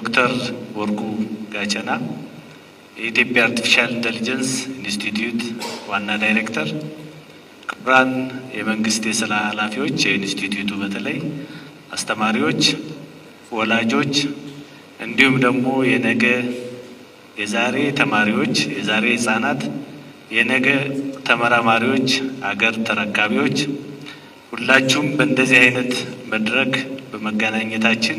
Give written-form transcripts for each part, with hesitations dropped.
ዶክተር ወርቁ ጋቸና፣ የኢትዮጵያ አርቲፊሻል ኢንተሊጀንስ ኢንስቲትዩት ዋና ዳይሬክተር፣ ክቡራን የመንግስት የስራ ኃላፊዎች፣ የኢንስቲትዩቱ በተለይ አስተማሪዎች፣ ወላጆች፣ እንዲሁም ደግሞ የነገ የዛሬ ተማሪዎች፣ የዛሬ ህጻናት፣ የነገ ተመራማሪዎች፣ አገር ተረካቢዎች፣ ሁላችሁም በእንደዚህ አይነት መድረክ በመገናኘታችን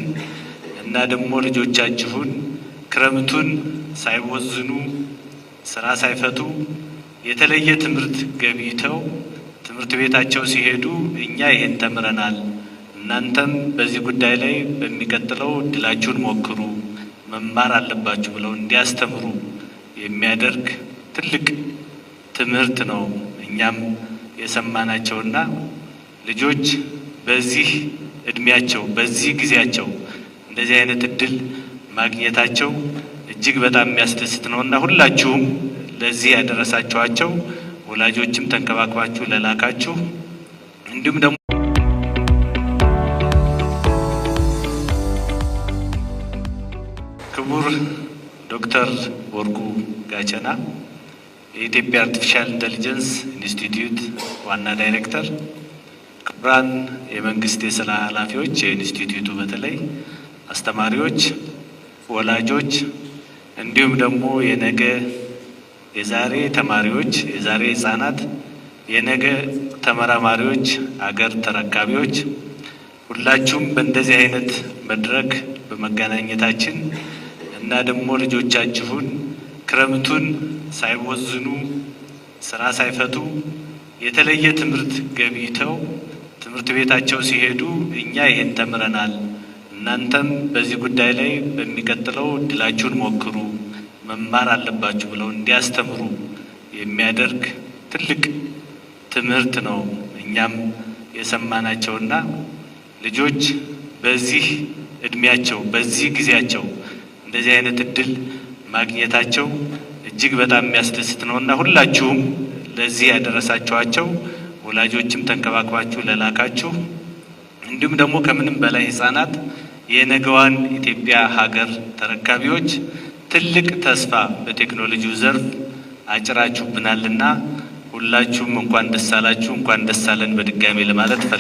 እና ደግሞ ልጆቻችሁን ክረምቱን ሳይቦዝኑ፣ ስራ ሳይፈቱ፣ የተለየ ትምህርት ገብይተው ትምህርት ቤታቸው ሲሄዱ እኛ ይሄን ተምረናል፣ እናንተም በዚህ ጉዳይ ላይ በሚቀጥለው እድላችሁን ሞክሩ፣ መማር አለባችሁ ብለው እንዲያስተምሩ የሚያደርግ ትልቅ ትምህርት ነው። እኛም የሰማናቸውና ልጆች በዚህ እድሜያቸው፣ በዚህ ጊዜያቸው እንደዚህ አይነት እድል ማግኘታቸው እጅግ በጣም የሚያስደስት ነው እና ሁላችሁም ለዚህ ያደረሳችኋቸው ወላጆችም ተንከባክባችሁ ለላካችሁ እንዲሁም ደግሞ ክቡር ዶክተር ወርቁ ጋቸና፣ የኢትዮጵያ አርቲፊሻል ኢንተሊጀንስ ኢንስቲትዩት ዋና ዳይሬክተር፣ ክቡራን የመንግስት የስራ ኃላፊዎች፣ የኢንስቲትዩቱ በተለይ አስተማሪዎች፣ ወላጆች፣ እንዲሁም ደግሞ የነገ የዛሬ ተማሪዎች፣ የዛሬ ህጻናት፣ የነገ ተመራማሪዎች፣ አገር ተረካቢዎች፣ ሁላችሁም በእንደዚህ አይነት መድረክ በመገናኘታችን እና ደግሞ ልጆቻችሁን ክረምቱን ሳይቦዝኑ፣ ስራ ሳይፈቱ፣ የተለየ ትምህርት ገብይተው ትምህርት ቤታቸው ሲሄዱ እኛ ይሄን ተምረናል፣ እናንተም በዚህ ጉዳይ ላይ በሚቀጥለው እድላችሁን ሞክሩ፣ መማር አለባችሁ ብለው እንዲያስተምሩ የሚያደርግ ትልቅ ትምህርት ነው። እኛም የሰማናቸውና ልጆች በዚህ እድሜያቸው፣ በዚህ ጊዜያቸው እንደዚህ አይነት እድል ማግኘታቸው እጅግ በጣም የሚያስደስት ነው እና ሁላችሁም ለዚህ ያደረሳችኋቸው ወላጆችም ተንከባክባችሁ ለላካችሁ እንዲሁም ደግሞ ከምንም በላይ ህጻናት የነገዋን ኢትዮጵያ ሀገር ተረካቢዎች ትልቅ ተስፋ በቴክኖሎጂው ዘርፍ አጭራችሁብናልና ሁላችሁም እንኳን ደስ አላችሁ፣ እንኳን ደስ አለን በድጋሚ ለማለት እፈልጋለሁ።